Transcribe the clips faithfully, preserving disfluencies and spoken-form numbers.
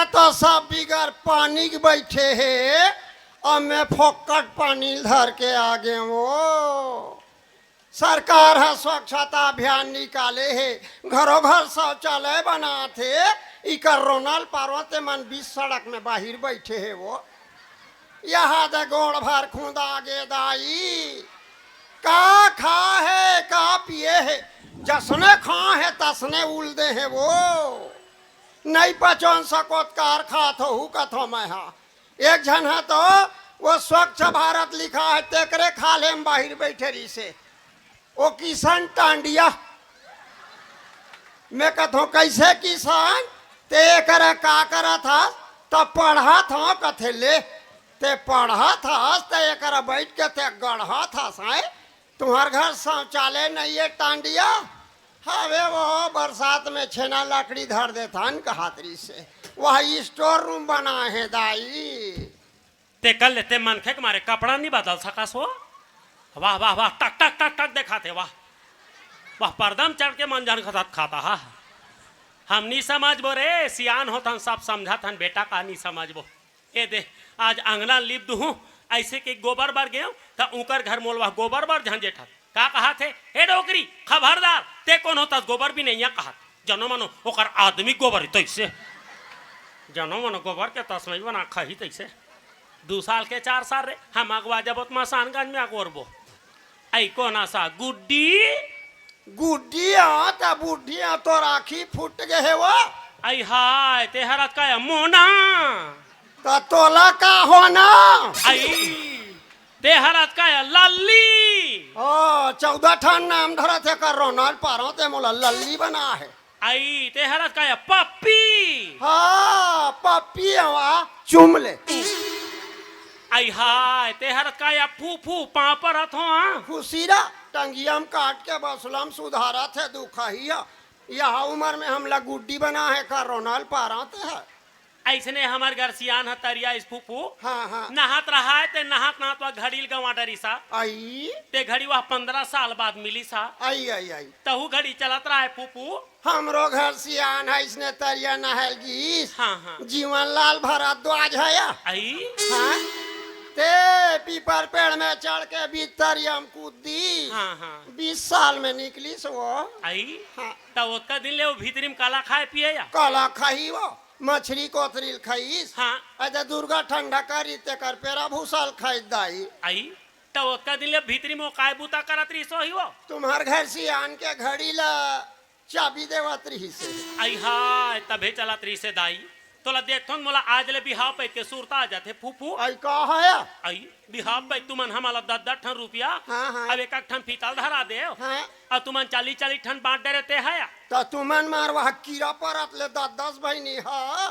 तो सब बिगर पानी के बैठे हे, अब मैं फोकट पानी धर के आ गे वो। सरकार ह स्वच्छता अभियान निकाले हे, घरों घर शौचालय बनात हे, इकर रोनल पारवते मन बीच सड़क में बाहिर बैठे हे वो। यहाँ दे गोड़ भर खुंदा गे दाई, का खा हे, का पिए हे, जसने खा हे तसने उल दे हे वो। नहीं पचोन सकोत कार खात हो हु कथो मैं हा। एक झन ह तो वो स्वच्छ भारत लिखा हे, तेकरे खाल्हे म बाहिर बैठे रहिसे। ओ किसान टांडिया। मैं कथों, "कैसे किसान? ते एकरा का करत हस?" "त पढ़त हंव," कथे ले। "ते पढ़त हस, त एकरा बैठ के ते गढ़त हस, हैं? तुम्हर घर शौचालय नहीं है टांडिया?" "हवे वो, बरसात में छेना लकड़ी धर देथन," कहत रहिसे। वह स्टोर रूम बनाए हे दाई। ते कर लेते मनखे के मारे कपड़ा नहीं बदल सकस वो। वाह, वाह, वाह, टक, टक, टक, टक देखाथे, वाह। वाह, पर्दा म चढ़ के मन जान खसत खाता हा। हम नहीं समझबो रे, सियान होथन, सब समझत हन, बेटा का नहीं समझबो। ए दे, आज अंगना लीप दूहूं, ऐसे कि गोबर बर गेंव, त उंकर घर मोला वाह गोबर बर झंझेट हत। का कहत हे, "हे डोकरी, खबरदार, ते कोन होतस गोबर बिनइया कहत।" जनो मनो ओकर आदमी गोबर ही तइसे। जनो मनो गोबर के तसमई बना खाही तइसे। दू साल के चार साल रे, हम अगवा जबो त मसानगंज में अगोरबो। अई कोन असा गुड्डी? गुड्डी आ, त बुड्ढी आ, तोर आँखी फूट गे हे वो। अई हाय, ते हरत का मोना? त तोला का होना? अई, ते हरत का लल्ली? ओ, चौदह ठन नाम धरत हे कर रोनल पारवते मोला लल्ली बना हे। अई, ते हरत का पप्पी? हाँ, पप्पी हवा, चुम ले। अई हाय, ते हरत का फूफू, पाँव परत हों, हाँ? खुशी रा, टंगिया म काट के बसला म सुधारत हे दुखहिया। यह उमर में हमला गुड्डी बना हे कर रोनल पारवते हे। अइसने हमर घर सियान ह तरिया इस फूफू। हाँ, हाँ। नहात रहा हे, ते नहात नहात वह घड़ी ल गंवा डरिस हा। अई। ते घड़ी वह पंद्रह साल बाद मिलिस हा। अई, अई, अई। तहू घड़ी चलत रहा हे फूफू। हमरो घर सियान ह इसने तरिया नहाय ल गिस। हाँ, हाँ। जीवन लाल भरद्वाज ह या। अई। हाँ। ते पीपर पेड़ में चढ़ के बीच तरिया म कूद दिस। हाँ, हाँ। बीस साल में निकलिस वो। अई। हाँ। त ओतका दिन ले वो भीतरी म काला खाय पिए या? काला खाही वो। मछरी कोतरी ल खाइस। हाँ। अई ते दुर्गा ठंडा करी तेकर पेरा भूसा ल खाइस दाई। अई, त ओतका दिन ले भीतरी म वो काय बूता करत रहिस होही वो? तुम्हर घर सियान के घड़ी ल चाबी देवत रहिसे। अई हाय, तभे चलत रहिसे दाई। तोला देखथों त मोला आज ले बिहाव पइत के सुरता आ जाथे फूफू। अई का हे? अई, बिहाव पइत तुमन हमला दस दस ठन रुपया, हाँ, हाँ। अब एक एक ठन फीता ल धरा देव। हाँ। अउ तुमन चालीस चालीस ठन बांट डरे ते हया। त तुमन मार वह कीरा परत ले दस दस बहिनी ह।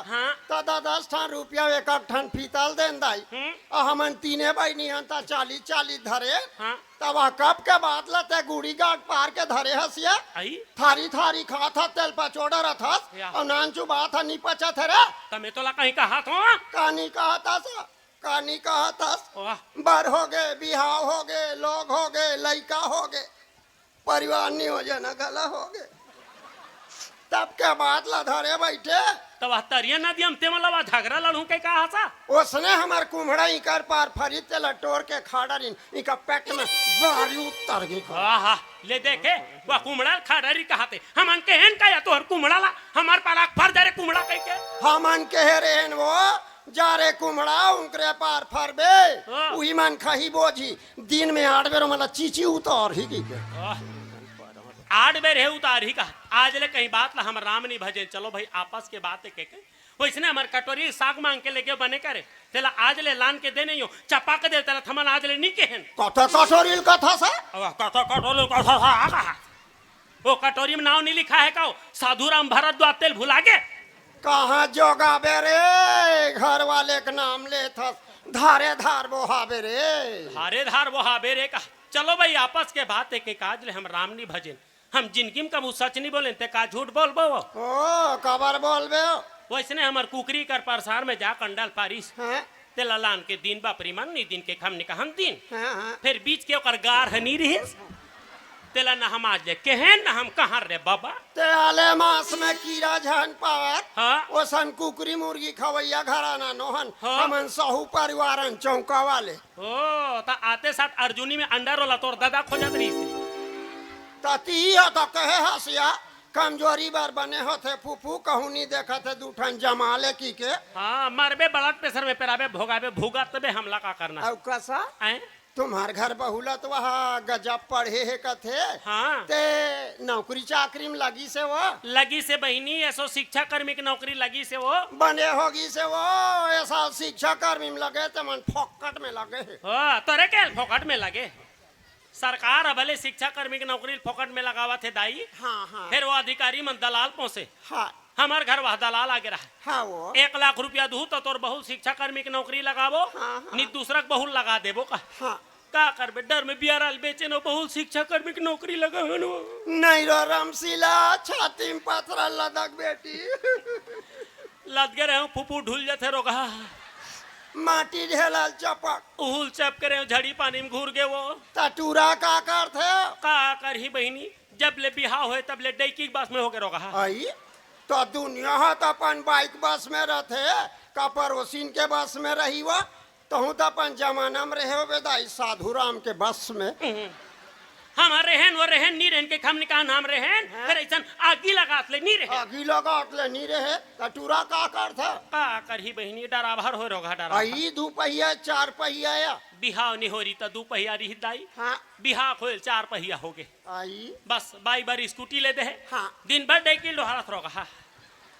हाँ। त दस दस ठन रुपया एक एक ठन फीता ल देन दाई। हम्म। अउ हमन तीने बहिनी हन त चालीस चालीस धरे। हाँ। त वह कब के बात ल ते गुड़ी गांठ पार के धरे हस या? अई। थारी थारी खात हस, तेल पचोड़ा रथस, या। अउ नानचू बात ह नी पचत हे रे। त मैं तोला कहीं कहत हों? का नी कहत हस? का नी कहत हस? वाह। बर होगे, बिहाव होगे, लोग होगे, लइका होगे, परिवार नियोजन घला होगे। तब के बात ल धरे बइठे। त वह तरिया नदिया म ते मन ल वह झगरा लड़हूं कहि का हस? ओसने हमर कुम्हड़ा इकर पार फरी तेला टोर के खा डरिन, इकर पेट में बारी उतर गे। आहा, ले देखे, वह कुम्हड़ा ल खा डरिन कहत हे। हमन केहेन का या तोहर कुम्हड़ा ला, हमर पार आग फर जा रे कुम्हड़ा कहिके। हमन केहे रेहेन वो, जा रे कुम्हड़ा, उंकरे पार फरबे, हाँ। उही मन खाही बोझी, दिन में आठ बेर ओमन ला चीची उतारही कहिके। आह। आठ बेर हे उतारही का, आज ले कहीं बात ला हम राम नहीं भजेन, चलो भाई आपस के बात हे कहिके। वइसने हमर कटोरी साग मांग के लेगे बने करे, तेला आज ले लान के दे नहीं हो, चपा के दे, तेला थमन आज ले नहीं केहेन। कथा कटोरी ल कथा सा? अब कथा कटोरी ल कथा सा, आ कहा? ओ कटोरी म नाव नइ लिखा हे का ओ? साधु राम भरद्वाज तेल भुला गे? कहाँ जोगाबे रे, घर वाले के नाम लेथस, धारे धार बोहाबे रे। धारे धार बोहाबे रे का? चलो भाई, आपस के बात हे, के आज ले हम राम नइ भजेन। हम जिनगी म कभू सच नइ बोलेन, ते का झूठ बोलबो? ओ, काबर बोलबे? वइसने हमर कुकरी कर परसार में जा कंडल पारिस। हाँ। तेला लान के दीन बापरी मन, नी दीन के खम निकहन दीन। हाँ, हाँ। फेर बीच के ओकर गार ह नी रिहिस। तेला न हम आज ले केहेन, न हम कहन रे बाबा। ते आले मांस में कीरा झन पावत। हाँ। ओ सन कुकरी मुर्गी खवैया घराना नोहन, हाँ। हमन साहू परिवार अन चौका वाले। ओ, त आते साथ अर्जुनी में अंडा रोला तोर ददा खोजत रहिस हे। त तिही ह त कहे हस या, कमजोरी बर बने होथे फूफू, कहूँ नी देखत हे दू ठन जमा ले की के। हाँ, मरबे blood pressure में पेराबे, भोगाबे, भुगतबे, हमला का करना? अउ कसा? आय? तुम्हार घर बहू ला तो वह गजब पढ़े हे कथे। हाँ। ते नौकरी चाकरी में लगिस हे वो? लगिस हे बहिनी, एसो शिक्षा कर्मी के नौकरी लगिस हे वो। बने होगिस हे वो, एसा शिक्षा कर्मी में लगे ते मन फोकट में लगे हे। हाँ, तोरे के फोकट में लगे। सरकार ह भले शिक्षा कर्मी के नौकरी फोकट में लगावत हे दाई। हाँ, हाँ। फेर वो अधिकारी मन दलाल पोसे। हाँ। हमर घर वह दलाल आगे रहा। हाँ वो। एक लाख रुपया दूहू त तोर बहू शिक्षा कर्मी के नौकरी लगाबो, हाँ, हाँ। नी दूसरा के बहू लगा देबो का। हाँ। का करबे, डर में बियारा ल बेचे न बहू शिक्षा कर्मी के नौकरी लगा हन वो। नहीं रो रमशीला, छाती में पथरा लदक बेटी। लद गे रहे फूफू ढुल जथे रोगहा। माटी ढेला ल चपक। उहुल चप करे झड़ी पानी में घुर गे वो। त टूरा का करथे? का करही बहिनी, जब ले बिहाव होय तब ले डैकी के बस में होके रोगहा। आई, त दुनिया ह त अपन बाइक बस में रथे, का परोसिन के बस में रही वो? तहूँ त अपन जमाना में रहे होबे दाई, साधु राम के बस में। हम्म। हम रेहेन, वो रेहेन, नी रेहेन के खम निकान हम रेहेन, हाँ। फेर अइसन आगी लगात ले नी रेहे। आगी लगात ले नी रेहे, त टूरा का करथे? का करही बहिनी, डराभर होय रोगहा डराभर। आई दू पहिया, चार पहिया या। बिहाव नी होरी त दू पहिया रिही दाई। हाँ। बिहाव होय चार पहिया होगे। आई। बस, बाई बर स्कूटी ले दे हे। हाँ। दिन भर डैकी ल डोहारत रोगहा।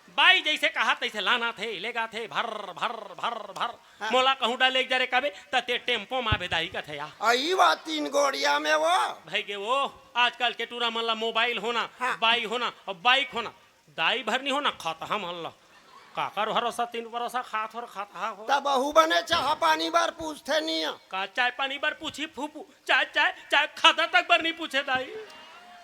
बाई जइसे कहा तइसे लाना थे, लेगा थे, भर, भर, भर, भर। हाँ। मोला कहूँ डा लेग जा रे कबे, त ते टेम्पो मा बेदाई कथे या। अई वा तीन गोड़िया में वो। भई गे वो, आजकल के टूरा मन ला मोबाइल होना, हाँ। बाई होना, अउ बाइक होना। दाई भर नी होना, खतहा मन ला। काकर भरोसा, तीन भरोसा खात हो, खतहा हो। त बहू बने चाह पानी बर पूछथे नी। का चाय पानी बर पूछी फूफू? चाय, चाय, चाय खाता तक बर नी पूछे दाई।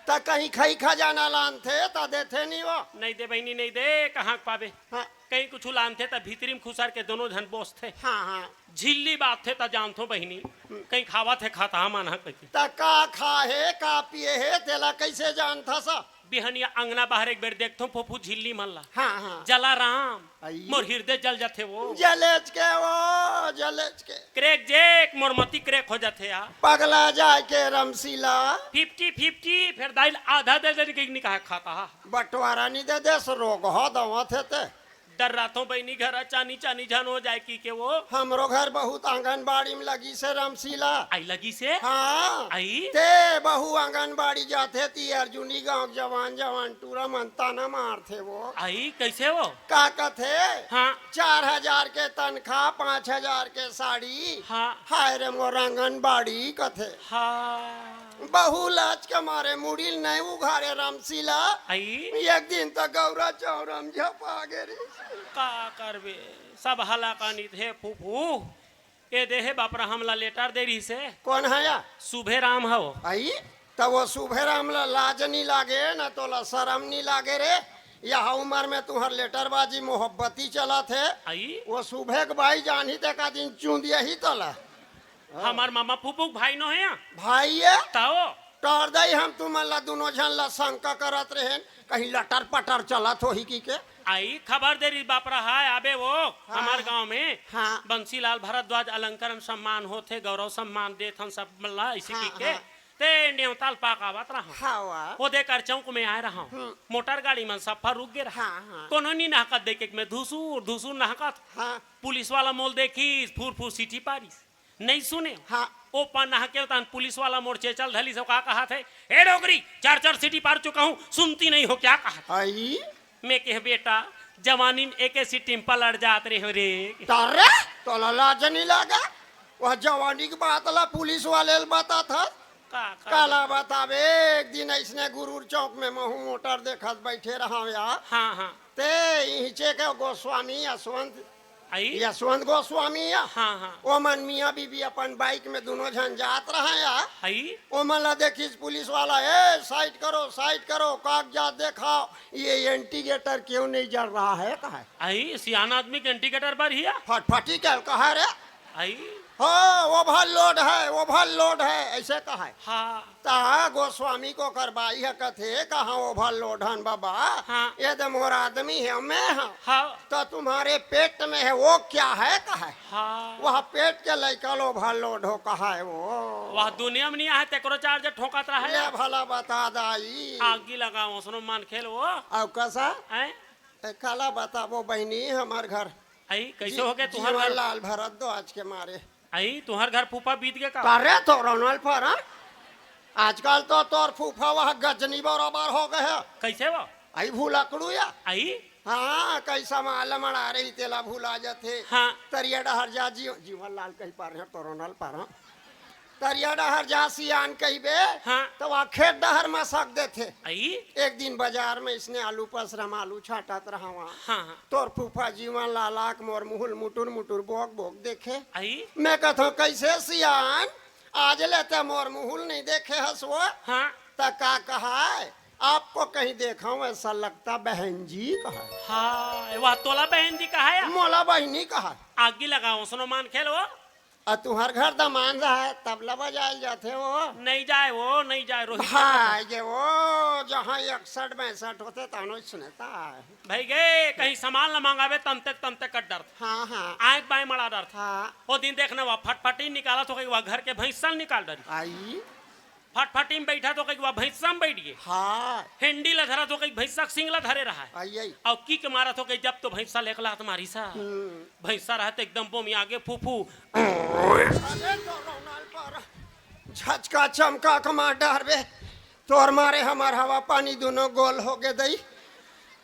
त कहीं खई खजाना लानथे त देथे नी वो। नहीं दे बहिनी, नहीं दे, कहाँ के पाबे? हाँ। कहीं कुछु लानथे त भीतरी में खुसर के दोनों झन बोसथे। हाँ, हाँ। झिल्ली बांधथे त जानथो बहिनी, कहीं खावत हे खाता मन ह कहिके। त का खा हे, का पिए हे, तेला कइसे जानथस? बिहनिया अंगना बाहर एक बेर देखथो फूफू झिल्ली मन ला। हाँ, हाँ। जलाराम, अई। मोर हिरदे जल जथे वो। जलेच के वो, जलेच के। क्रैक जैक, मोर मती क्रैक हो जथे या। पगला जाय के रमसीला। फिफ्टी फिफ्टी, फेर दाई ल आधा दे दे के निकाह खाता हा। बंटवारा नी दे देस, रोगहा दवत हे ते। डर्राथों बहिनी घर चानी चानी झन हो जाय कहिके वो। हमरो घर बहुत आंगनबाड़ी में लगिस हे रमसीला। आई लगिस हे? हाँ। आई? ते बहू आंगनबाड़ी जाथे ती अर्जुनी गांव के जवान जवान टूरा मन ताना मारथे वो। आई, कइसे वो? का कथे? हाँ। चार हजार के तनखा, पाँच हजार के साड़ी। हाँ। हाय रे मोर आंगनबाड़ी कथे। हाँ। बहू लाज के मारे मुड़ी ल नइ उघारे रमसीला। आई? एक दिन त गौरा चौरा म झपा गे रिहिस। का करबे, सब हलाकानी हे फूफू। ए दे हे बापरा हमला लेटर दे रिहिस हे। कोन ह या? सुभे राम हव। आई? त वो सुभे राम ला लाज नी लागे, न तोला सरम नी लागे रे। यह उमर में तुहर लेटरबाजी मोहब्बती चलत हे। आई? वो सुभे के बाई जानही त एका दिन चूंदिया ही तोला। हमर मामा फूफू के भाई नो हे या? भाई ये? तव? टोर दई हम तुमन ला दुनों झन ला शंका करत रहेन, कहीं लटर पटर चलत होही कहिके। आई खबर दे रिहिस बापरा हाय, आबे वो हाँ। हमर गांव में हाँ। बंसीलाल भारद्वाज अलंकरण सम्मान होथे, गौरव सम्मान देथन सब मन ला, अइसे हाँ, कहिके। हाँ। ते नेवता ल पाक आवत रहंव। हाँ, वाह। ओदे कर चौक में आय रहंव। हम्म। मोटर गाड़ी मन सफा रुक गे रहा। हाँ, हाँ। कोनो नी नहकत देखे के मैं धुसुर, धुसुर नहकत। हाँ। पुलिस वाला मोल देखिस, फुर फुर सीटी पारिस। नइ सुने। हाँ। ओ पा नहकेंव तहन पुलिस वाला मोर चेचल धलिस, ओ का कहत हे, "ए डोकरी, चार चार सीटी पार चुका हूँ, सुनती नहीं हो क्या?" कहत। आई? मैं कहे, "बेटा, जवानी में एके सीटी में पलट जात रहे हो रे।" त रे, तोला लाज नहीं लागे? वह जवानी के बात ला पुलिस वाले ल बतात हस? का, का काला बता? बताबे, एक दिन अइसने गुरूर चौक में महू मोटर देखत बैठे रहंव या। हाँ, हाँ। ते इहिचे के गोस्वामी यशवंत आई? यशवंत गोस्वामी या। हाँ, हाँ। ओमन मियाँ बीबी अपन बाइक में दुनों झन जात रहा या। आई? ओमन ला देखिस पुलिस वाला, "ए, साइड करो, साइड करो, कागजात देखाओ, ये इंडिकेटर क्यों नहीं जल रहा है?" कहा। आई, सियान आदमी के इंडिकेटर बर ही या? फटफटी के कहा रे। आई? हाँ, overload है, overload है, ऐसे कहाय। हाँ। त गोस्वामी के ओकर बाई ह कथे, "कहाँ overload हन बाबा? हाँ। ये दे मोर आदमी हे, मैं हँव।" हाँ। "तो तुम्हारे पेट में है, वो क्या है?" कहाय। हाँ। "वह पेट के लइका ल overload हो," कहाय वो। वह दुनिया में नहीं आहे, तेकरो charge ठोंकत रहे। ले भला बता दाई। आगी लगाओ, सुनो मन खेल वो। अउ कसा? हैं? ए, काला बताबो बहिनी, हमर घर अई, कैसे जी-, हो गए तुहर जीवन घर? लाल भरत दो आज के मारे। अई, तुहर घर फूफा बीत गए का? करे तो रोनल पर, हाँ? आजकल तो तोर फूफा वह गजनी बराबर हो गए है। कैसे वो? अई भूलकड़ू या? अई? हाँ, कैसा माल मड़ा रही तेला भुला जाथे। हाँ। तरिया डहर जा जी-, जीवन लाल कही पर है तो रोनल पर, हाँ? तरिया डहर जा सियान कहिबे, हाँ। त वा खेत डहर मसक देथे। अई? एक दिन बाजार में इसने आलू पसरम आलू छाटत रहा वहाँ। हाँ, हाँ। तोर फूफा जीवन लाल आके मोर मुहुल मुटुर मुटुर बोक बोक देखे। अई? मैं कथों, "कैसे सियान, आज ले ते मोर मुहुल नहीं देखे हस वो?" हाँ। त का कहाय, "आपको कहीं देखा हूँ ऐसा लगता बहन जी," कहाय। हाँ, वह तोला बहन जी कहाय? मोला बहिनी कहाय। आगी लगाओ, सुनो मान खेल वो। अ तुहर घर दमांद है, तबला बजाए जाथे वो। नहीं जाए वो, नहीं जाए, रोहित भाई गे वो, जहाँ इकसठ बासठ होथे, तहनो सुनता है। भाई गे, कहीं सामान ला मंगावे, तमते, तमते कट डरत। हाँ, हाँ। आँख बाएं मड़ा डरत। हाँ। वो दिन देखना, वह फटफटी निकालत हो, कहीं वह घर के भैंसा निकाल डरी। अई। फटफटी में बैठा तो कहीं वह भैंसा में बैठ गए। हाँ। हेंडी ला धरा तो कहीं भैंसा के सींग ला धरे रहा है। अई, अई। और किक मारा तो कहीं जब तो भैंसा लेकला हाथ मारी सा। हम्म। भैंसा रहत एकदम बोमी आगे फूफू। अरे तो रोनाल पर झचका चमका के मार डरबे। तोर मारे हमर हवा पानी दुनो गोल हो गे दई।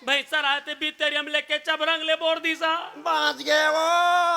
भैंसा रहत बीतेरियम लेके चबरंग ले बोर दी सा। बाँच गे वो,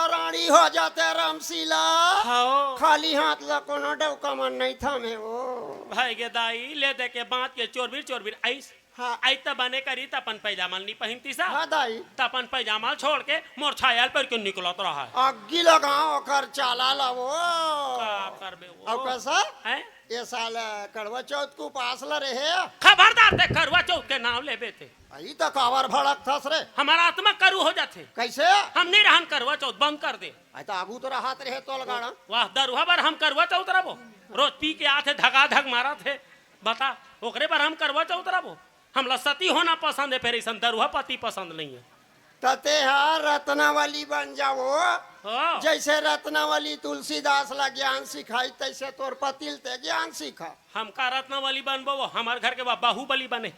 रानी हो जाते रामशीला। हाँ। खाली हाथ ला कोनो डौका मन नहीं थामे वो। भाई गे दाई, ले दे के बाँच के चोरबीर, चोरबीर आइस। हाँ। आई त बने करी त अपन पैजामा ल नी पहिनती सा। हाँ दाई। त अपन पैजामा ल छोड़ के मोर छाया ल पहिर के निकलत रहा है। अग्गी लगाओ ओकर चाला ला वो। का करबे वो? अउ कैसा? हैं? ये साल करवा चौथ के उपास ल रहे। खबरदार ते करवा चौथ के नाम लेबे ते। आई त कावर भड़कथस रे। हमारा आत्मा करू हो जाथे। कैसे? हम नहीं रहन करवा चौथ, बंद कर दे। आई त आगू तो रहत रहे तोल गाड़ा। वाह, दरुहा बर हम करवा चौथ रबो। रोज पी के आथे, धगा धग मारत हे। बता, ओकरे बर हम करवा चौथ रबो। हमला सती होना पसंद है, फिर ऐसन दरुहा पति पसंद नहीं है। त तेहा रत्नावली बन जावो। हाँ। जैसे रत्नावली तुलसीदास ला ज्ञान सिखाई, तैसे तोर पति ल ते ज्ञान सिखा। हम का रत्नावली बनबो, वो हमर घर के बा-, बाहुबली बने।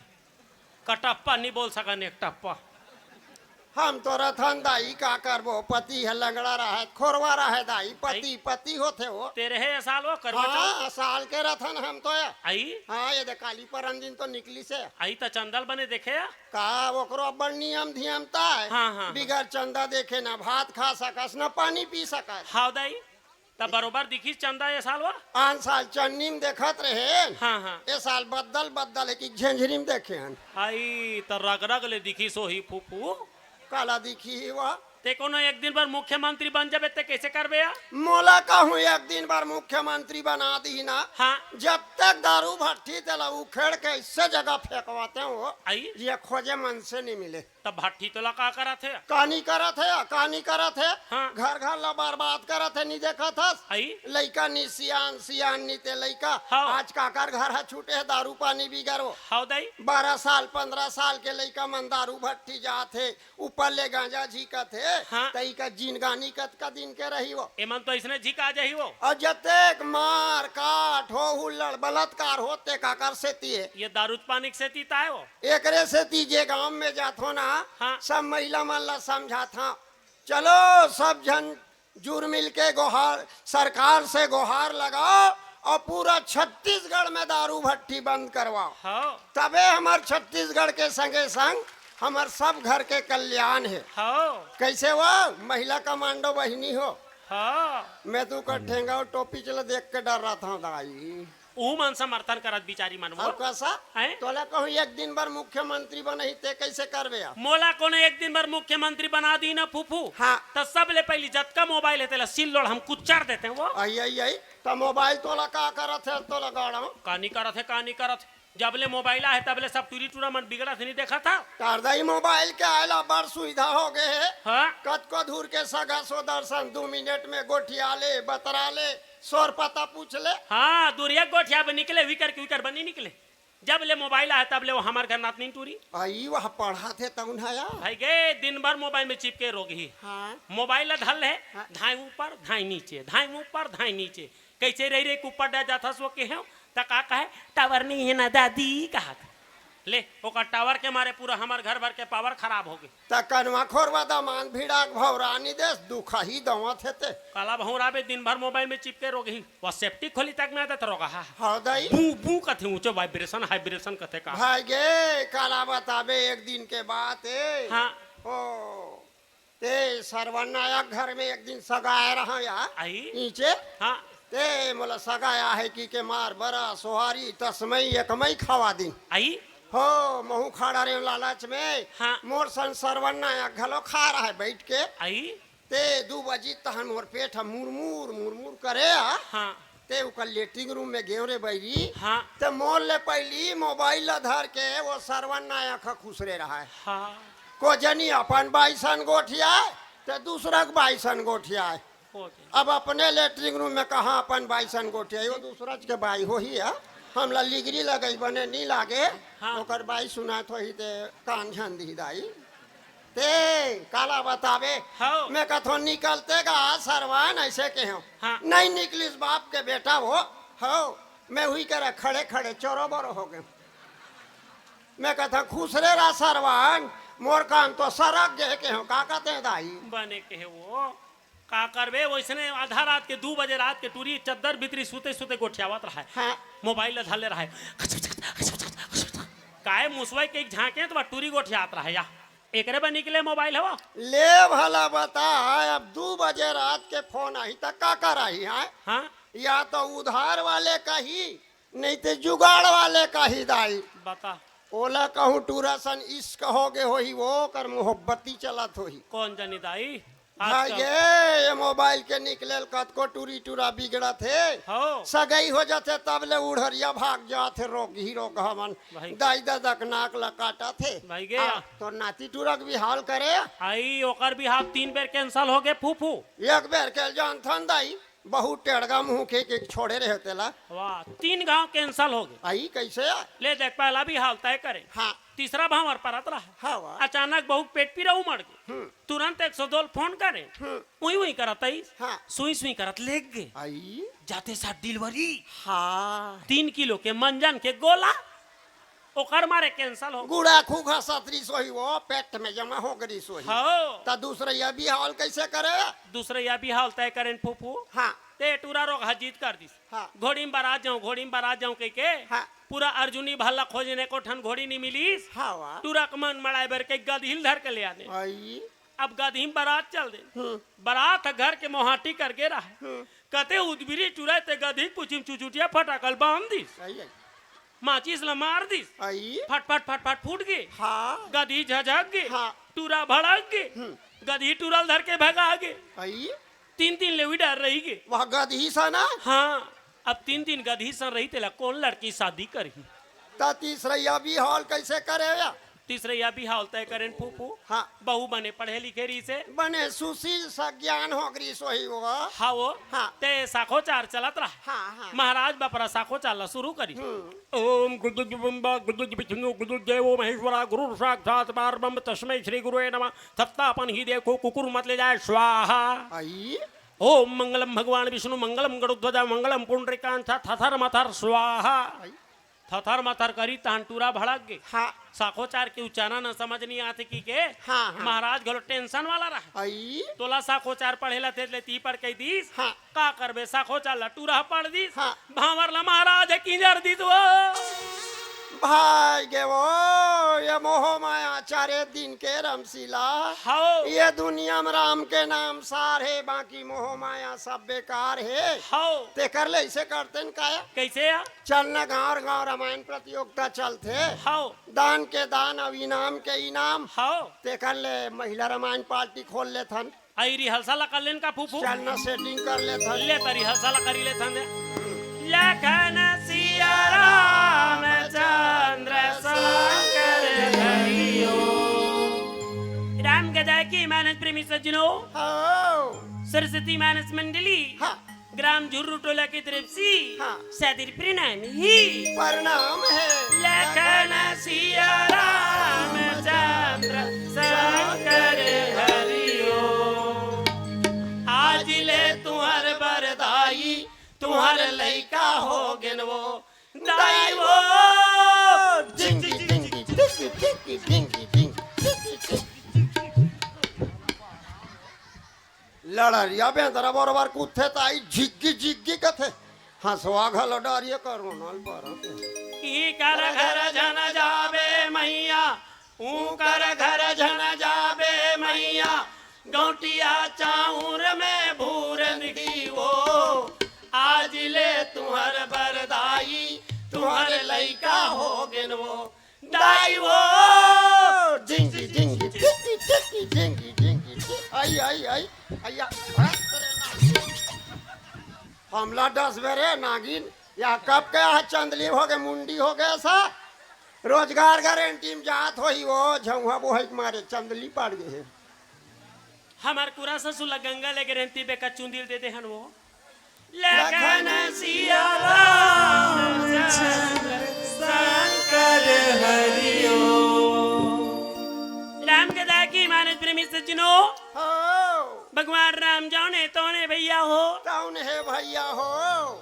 कटप्पा नहीं बोल सकन, एक टप्पा। हम तो रथन दाई, का करबो, पति है लंगड़ा रहे, खोरवा रहे दाई, पति, आई। पति होथे वो। तेरे है ये साल वो करवा चौथ? हाँ, साल के रथन हम तो है। आई? हाँ, ये दे काली परन दिन तो निकली से। आई त चंदा ल बने देखे या? का ओकरो अब्बड़ नियम धियम ताय। हाँ, हाँ, हाँ। बिगर चंदा देखे ना भात खा सकस, ना पानी पी सकस। हाव दाई, त बरोबर दिखिस चंदा ये साल वा? आन साल चन्नी में देखत रहे। हाँ, हाँ। ये साल बद्दल बद्दल है कि झेंझरी में देखे हन। आई, त रग रग ले दिखिस होही फूफू। काला दिखी ही वा? ते कोनो एक दिन बर मुख्यमंत्री बन जाबे ते कैसे करबे या? मोला कहूँ एक दिन बर मुख्यमंत्री बना दी ना। हाँ। जब तक दारू भट्ठी तेला उखेड़ के ऐसे जगह फेंकवाते हो, आई? ये खोजे मन से नहीं मिले। तब भट्ठी तोला का करत हे? का नहीं करत हे, का नहीं करत हे? हाँ। घर घर ला बर्बाद करत हे, नहीं देखत हस? आई? लइका नहीं सियान, सियान नहीं ते लइका। हाँ। आज काकर घर ह छूटे हे दारू पानी बिगरो। हाव दाई। बारह साल, पन्द्रह साल के लइका मन दारू भट्ठी जात हे, ऊपर ले गांजा झींकत हे, हाँ। त इका जिनगानी कतका दिन के रही वो? एमन तो इसने झिका जाही वो। अउ जतेक मार काट हो, हुल्लड़ बलात्कार हो, ते काकर सेती हे? ये दारू पानी के सेती ताय वो। एकरे सेती जे गांव में जाथो ना, हाँ। सब महिला मन ला समझाथा, चलो सब झन जुर मिल के गोहार, सरकार से गोहार लगाओ अउ पूरा छत्तीसगढ़ में दारू भट्ठी बंद करवाओ। हाँ। तबे हमर छत्तीसगढ़ के संगे संग हमर सब घर के कल्याण हे। हाँ। कैसे वो महिला कमांडो बहिनी हो? हाँ। मैं तो का ठेंगा अउ टोपी चला देख के डर्राथंव दाई। उहू मन समर्थन करत बिचारी मन वो। अउ कसा? हैं? तोला कहूँ एक दिन बर मुख्यमंत्री बनही ते कैसे करबे अब? मोला कोनो एक दिन बर मुख्यमंत्री बना दी ना फूफू, हाँ। त सबले पहिली जतका मोबाइल हे तेला सिल लोड़ हम कुचर देते वो। आई, आई, आई। त मोबाइल तोला का करत हे, तोला गाड़ा? का नहीं करत हे, का नहीं करत हे? जब ले मोबाइल आहे, तब ले सब टूरी टूरा मन बिगड़त हे, नहीं देखत हव? तारदाई मोबाइल के आए ला बड़ सुविधा हो गए हे। हाँ। कतको दूर के सगा सोदर संग दू मिनट में गोठिया ले, बतरा ले, सोर पता पूछ ले। हाँ, दूरिया गोठिया बे निकले, विकर के विकर बनी निकले। जब ले मोबाइल आहे, तब ले वो हमर घर नातनी टूरी। आई, वह पढ़त हे तउन हया। भाई गे, दिन भर मोबाइल में चिपके रोगही। हाँ। मोबाइल ला धर ले, हाँ। धाई ऊपर, धाई नीचे, धाई ऊपर, धाई नीचे। कैसे रही रही ऊपर डर जाथस वो के हो, त का कहे, "टावर नहीं है ना दादी," कहत। ले, ओकर टावर के मारे पूरा हमर घर भर के पावर खराब हो गए। त कनवा खोरवा दमान भिड़ा के भौरा नहीं देस, दुखही दवत हे ते। काला भौरा बे दिन भर मोबाइल में चिपके रोगही, वो सेफ्टी खोली तक ना देत रोगहा। हाँ दाई। बू, बू कथे, ऊंचे वाइब्रेशन, हाइब्रेशन कथे का। भाई गे, काला बताबे एक दिन के बात हे। हाँ। ओ, ते सरवन नायक घर में एक दिन सगाए रहा यार। आई? नीचे? हाँ। ते मोला सगाया है कि के मार बरा सोहारी तसमई एकमई खवा दिन। आई? हो, महू खड़ा रहे लालच में। हाँ। मोर सन सरवन नायक घलो खा रहा है बैठ के। आई? ते दू बजी तहन मोर पेट ह मुरमुर, मुरमुर करे आ। हाँ। ते ओकर लेटरिंग रूम में गेंव रे बैरी। हाँ। ते मोर ले पहिली मोबाइल ला धर के वो सरवन नायक ह खुसरे रहा है। हाँ। को जनी अपन बाई सन गोठियाए, ते दूसरा के बाई सन गोठियाए। हो गया। अब अपने लेटरिंग रूम में कहाँ अपन बाई सन गोठियाए, वो दूसरा के बाई होही है। हमला लिगरी लगई बने नी लागे, हाँ। ओकर बाई सुनात होही ते कान झन दिही दाई। ते काला बताबे, हव। मैं कथो निकलते गा सरवन ऐसे के हो। हाँ। नहीं निकलिस बाप के बेटा हो, हव। मैं हुई करे खड़े खड़े चोरो बोरो हो गए। मैं कथा खुसरे रहा सरवन, मोर कान तो सरक गे के हो, का कहते हैं दाई? बने के हे वो, का करबे, वैसने आधा रात के दू बजे रात के टूरी चद्दर भीतरी सुते सुते गोठियावत रहा है। हाँ। मोबाइल ला धर ले रहा है। काय मुसवा के एक झांके तो टूरी गोठियात रहा है या। एकरे बर निकले मोबाइल हवा। ले भला बता, अब दू बजे रात के फोन आही त का कराही है? हाँ। या तो उधार वाले कही, नहीं ते जुगाड़ वाले कही दाई। बता। ओला कहूँ टूरा सन इश्क हो गे होही, वो कर मोहब्बती चलत होही। कौन जानी दाई? भाई आजकल ये, ये मोबाइल के निकले ल कतको टूरी टूरा बिगड़त हे। हो। सगई हो जाथे तब ले उड़हरिया भाग जाथे, रोगही रोगहा मन। भाई। दाई ददा के नाक ला काटत हे। भाई गे। आ, तोर नाती टूरा के बिहाव ल करे। आई, ओकर बिहाव तीन बेर कैंसिल हो गे फूफू। एक बेर के जानथन दाई, बहुत टेड़गा मुंह के, के छोड़े रहे तेला। वाह, तीन घाव कैंसिल हो गे। आई, कैसे? ले देख, पहला बिहाव तय करे। हाँ। तीसरा भांवर परत रहा। हाँ, वाह। अचानक बहुत पेट पीरा उमड़ गे। हम्म। तुरंत एक सौ दो ल फोन करे। हम्म। उई उई करत आइस। हाँ। सुई सुई करत लेग गे। आई। जाते साथ डिलीवरी। हाँ। तीन किलो के मंजन के गोला। ओकर मारे कैंसिल हो गे। गुड़ा खूखा सतरी सोही वो, पेट में जमा हो गई सोही। हाँ। त दूसरे ये बिहाव ल कैसे करे? दूसरे ये बिहाव ल तय करेन फूफू। हाँ। ते टूरा रोगहा जिद कर दिस। हाँ। घोड़ी में बरात जाऊं, घोड़ी में बरात जाऊं कह के। हाँ। पूरा अर्जुनी भल्ला खोजने को ठन घोड़ी नहीं मिलिस। हाँ, वाह। टूरा के मन मड़ाए बर के गदही ल धर के ले आने। आई। अब गदही में बरात चल दे। हम्म। बरात ह घर के मोहाटी कर गे रहा। हम्म। कते उदबिरी टूरा ते गदही के पूछी म चुचुटिया फटाकल बांध दिस। आई, आई। माचिस ला मार दिस। आई। फट फट फट फट फूट गे। हाँ। गदही झझक गे। हाँ। टूरा भड़क गे। हम्म। गदही टूरा ल धर के भगा गे। आई। तीन दिन ले उही डर रही गे। वह गदही सा ना? हाँ, अब तीन दिन गदही सन रही, तेला कौन लड़की शादी करही? त तीसरैया बिहाव ल कैसे करे या? तीसरैया बिहाव ल तय करेन फूफू। हाँ। बहू बने पढ़े लिखे रही से। बने सुशील सज्ञान हो गई सोही वो। हाँ वो। हाँ। ते साखोचार चलत रहा। हाँ, हाँ। महाराज बपरा साखोचार ला शुरू करी। हम्म। ओम गुदुज ब्रह्मा गुदुज विष्णु गुदुज देवो महेश्वरा गुरु साक्षात परब्रह्म तस्मै श्री गुरुवे नमः। सत्ता अपन ही देखो, कुकुर मत ले जाए, स्वाहा। आई। ओम मंगलम भगवान विष्णु मंगलम गरुध्वजा मंगलम पुंडरीकांता, थथर मथर स्वाहा। आई। थथर मथर करी तहन टूरा भड़क गे। हाँ। साखोचार के उच्चारण न समझ नहीं आते की के। हाँ, हाँ। महाराज घलो टेंशन वाला रहा। आई। तोला साखोचार पढ़े ला तेज ले ती पढ़ के दीस। हाँ। का करबे, साखोचार ला टूरा पढ़ दिस। हाँ। भांवर ला महाराज किंजर दिस वो। भाई गे वो, ये मोह माया चारे दिन के रमशीला। हव। ये दुनिया में राम के नाम सार हे, बाकी मोह माया सब बेकार हे। हव। तेकर ले ऐसे करते न काया? कैसे या? चल न गांव गांव रामायण प्रतियोगिता चलथे। हव। दान के दान अउ इनाम के इनाम। हव। तेकर ले महिला रामायण पार्टी खोल लेथन। आई रिहर्सल ला कर लेन का फूफू? चल ना सेटिंग कर लेथन। ले त रिहर्सल ला करी लेथन दे। लखन सिया राम चंद्र मानस प्रेमी सज्जनों, हाँ। सरस्वती मानस मंडली, हाँ। ग्राम झुर्रू टोला की तरफ से हाँ। सादर प्रणाम ही। प्रणाम है। लखन सिया रामचंद्र शंकर हरिओ। आज ले तुहर बरदाई, तुहर लइका हो गेन वो दाई वो। जिंगी, जिंगी, जिंगी, जिंगी, जिंगी, जिंगी, जिंगी। लड़रिया बेंदरा बरोबर कूदथे, ताई झिग्गी झिग्गी कथे। हंसवा घलो डारिया कर रोनल परत। ई कर घर झन जाबे मैया, ऊ कर घर झन जाबे मैया, गौटिया चाउर में भूर निकली वो। आज ले तुहर बरदाई, तुहर लइका हो गेन वो। दाई वो। जिंगी, जिंगी, जिंगी, जिंगी, जिंगी, जिंगी। आई, आई, आई, आई, आ। हमला डसबे रे नागिन, या कब के हा चंदली हो गे, मुंडी हो गे सा। रोजगार गारंटी में जात होही वो, झउहा बोहई के मारे चंदली पड़ गे हे। हमर कुरा ससुर ला गंगा ले गारंटी बेका चुंदिल दे दे हन वो। लखन सिया रामचंद्र शंकर हरिओ। राम के दया की मानस प्रेमी सज्जनों, हाँ। भगवान राम जौने तौने भैया हो। तौन हे भैया हो।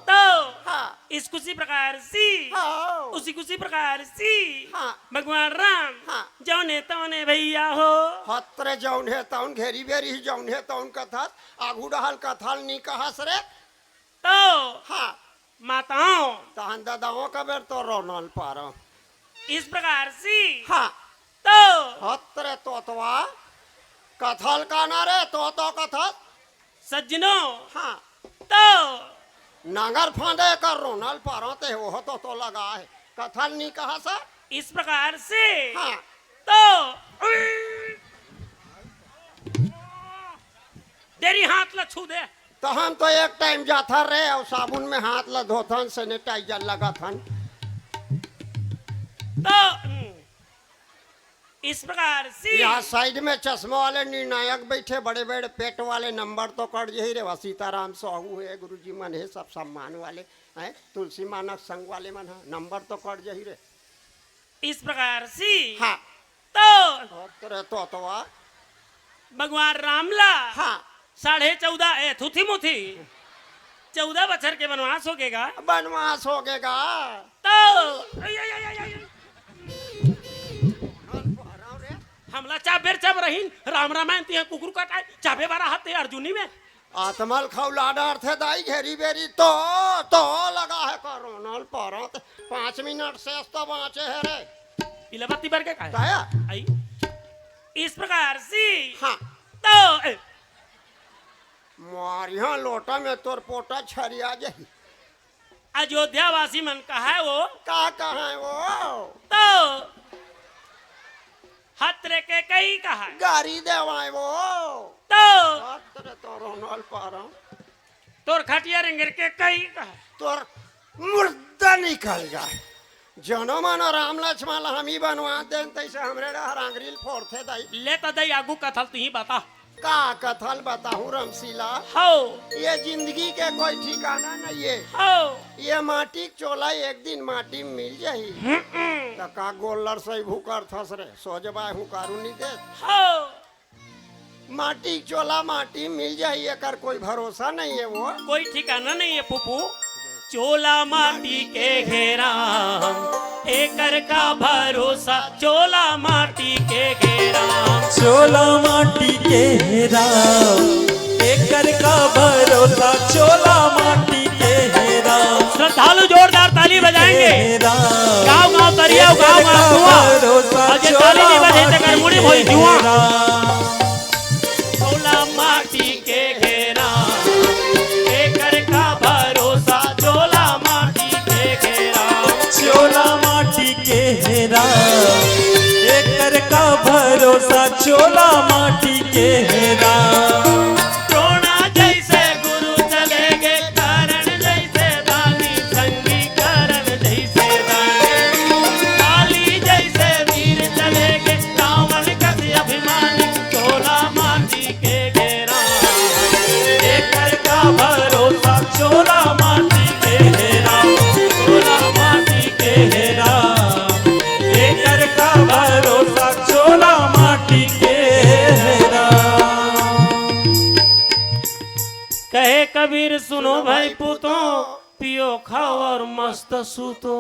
तो हाँ। इस कुसी प्रकार सी, हाँ। उसी कुसी प्रकार सी, हाँ। भगवान राम हाँ। जौने तौने भैया हो। हतरे जौन हे तौन, घेरी बेरी ही जौन हे तौन कथस, आगू डहल कथल नी कहस रे। तो हाँ। माताओं। तहन ददाओं का बेर तो रोनल पारो। इस प्रकार सी। हाँ। तो हतरे तोतवा, कथल का ना रे, तो तो कथल। सज्जनों। हाँ। तो नांगर फांदे कर रोनल पारो ते, ओह तो तो लगा हे। कथल नी कहस। इस प्रकार से। हाँ। तो डेरी हाथ ला छू दे। तो हम तो एक टाइम जाथन रे, अउ साबुन में हाथ ला धोथन, sanitizer लगाथन। तो हम्म, इस प्रकार से। यहाँ side में चश्मा वाले निर्णायक बैठे, बड़े बड़े पेट वाले, नंबर तो कट जही रे। वह सीताराम साहू हे, गुरुजी मन हे, सब सम्मान वाले हैं, तुलसी मानक संघ वाले मन हे, नंबर तो कट जही रे। इस प्रकार से। हाँ। तो हतरे तोतवा। भगवान राम ला हाँ। साढ़े चौदह, ए, थुथी मुथी, चौदह बछर के बनवास हो गेगा। बनवास हो गेगा। तो आई, आई, आई, आई, आई। हमला चाबेर चाब रहीन, राम रामायण तिहे कुकुर कटाए, चाबे बारा हाथ ते अर्जुनी में। आत्मल खौला डरथे दाई घेरी बेरी तो, तो लगा हे करोनल परत। पाँच मिनट शेष तो बाँचे हे रे। इला बत्ती बर के काहे? काया? आई। इस प्रकार से हाँ। तो, ए। मारिहा लोटा में तोर पोटा छरिया जही। अयोध्या वासी मन कहाए वो। का कहाए वो? तो हतरे के कई कहाए। गारी देवाए वो। तो हतरे तो रोनल पारा। तोर खटिया रेंगेर के कई कहाए। तोर मुर्दा निकल जाए। जनो मनो राम लक्ष्मण ला हम ही बनवा देन, तैसे हमरे डहर आंगरी ल फोड़थे दाई। ले त दाई आगू कथल तुही बता। का कथल बताहूँ रमशीला? हौ। ये जिंदगी के कोई ठिकाना नहीं है। हौ। ये माटी के चोला एक दिन माटी में मिल जाही। हम्म। त का गोल्लर से भूकर थस रे, सो जबाय हूँ कारू नहीं दे। हौ। माटी के चोला माटी में मिल जाही, एकर कोई भरोसा नहीं है वो। कोई ठिकाना नहीं है फूफू। चोला माटी के घेरा, एकर का भरोसा, चोला माटी के घेरा। चोला माटी के घेरा, एकर का भरोसा, चोला माटी के घेरा। श्रद्धालु जोरदार ताली बजाएंगे। घेरा। गाँव गाँव तरिया, गाँव गाँव कुआं। भरोसा, और जे ताली नहीं बजे, तेकर मुड़ी भोई जुआं। चोला माटी के घेरा, एकर का भरोसा, चोला माटी के घेरा। चोला माटी के घेरा, एकर का भरोसा, चोला माटी के घेरा। द्रोणा जैसे गुरु चले गे, कर्ण जैसे दानी, संगी कर्ण जैसे दानी, काली जैसे वीर चले गे, रावण कस अभिमानी, चोला माटी अबीर सुनो भाई पूतो, पियो खाओ और मस्त सूतो।